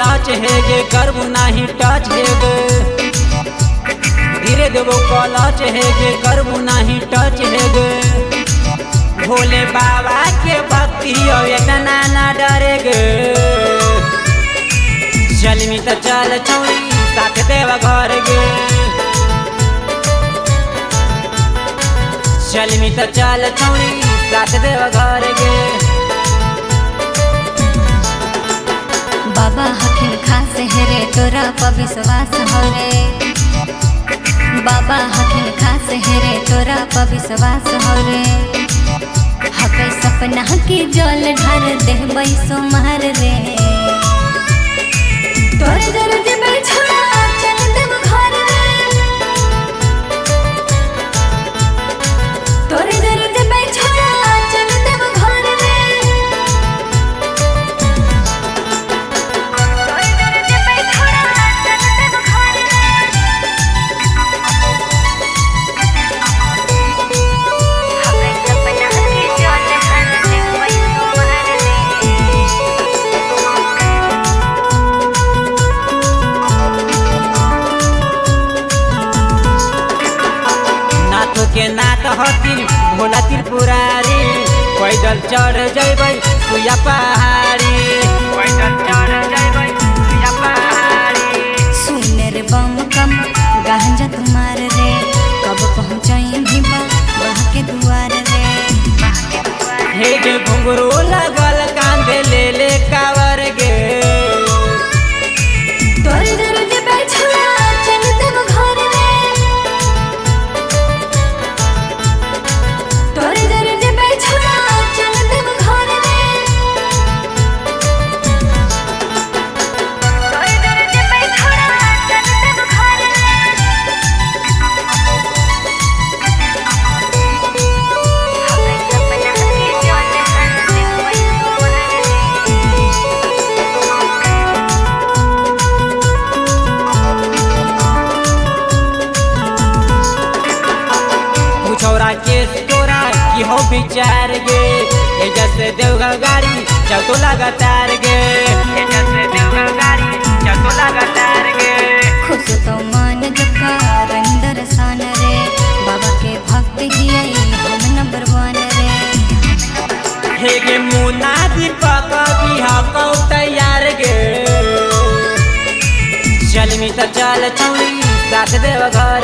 कॉलच हे गे, करबू नाही टच हे गे। धीरे देबो कॉलच हे गे, करबू नाही टच हे गे। भोले बाबा के भक्ति हो इतना ना डरे गे। चलमी त चल छौरी साथ देव घर गे। चलमी त चल छौरी साथ देव घर गे। बाबा हखिन खास हे रे तोरा पर विश्वास हो रे। बाबा हखिन खास हे रे तोरा पर विश्वास हो रे। हकै सपना के जल ढार देहबै सोमार रे। तोर जर जेबै छोड़ा चल देव घर रे। तोर जर जेबै छोड़ा चल देव घर रे। तोर जर जेबै छोड़ा चल देव घर रे। हकै सपना के जल ढार देहबै सोमार रे। नाथो के नाथ हथिन भोला त्रिपुरारी, पैदल चढ़ जैबै सुइया पहाड़ी। पैदल चढ़ जैबै सुइया पहाड़ी। सुनर बम कम गांजा तुम्हार रे। कब पहुँचाई बाबा के दुआर रे। हे गे घुंघरू लगल कांधे ले ले कावर गे। तोर जर जेबै छोड़ा चल देव घर रे। तोर जर जेबै छोड़ा चल देव घर रे। तोर जर जेबै छोड़ा चल देव घर रे। हकै सपना के जल ढार देहबै सोमार रे। पूछौरा के तोरा की हो विचार गे। ए जैसे देवघर गाड़ी चल तो लगातार गे। ए जैसे देवघर गाड़ी चल तो लगातार गे। खुश तो मान जका रंदर सान रे। बाबा के भक्त ही आई हम नंबर वन रे। हे गे मुना दीपक बिहा कौ तैयार गे। चलमी त चल छौरी साथ देव घर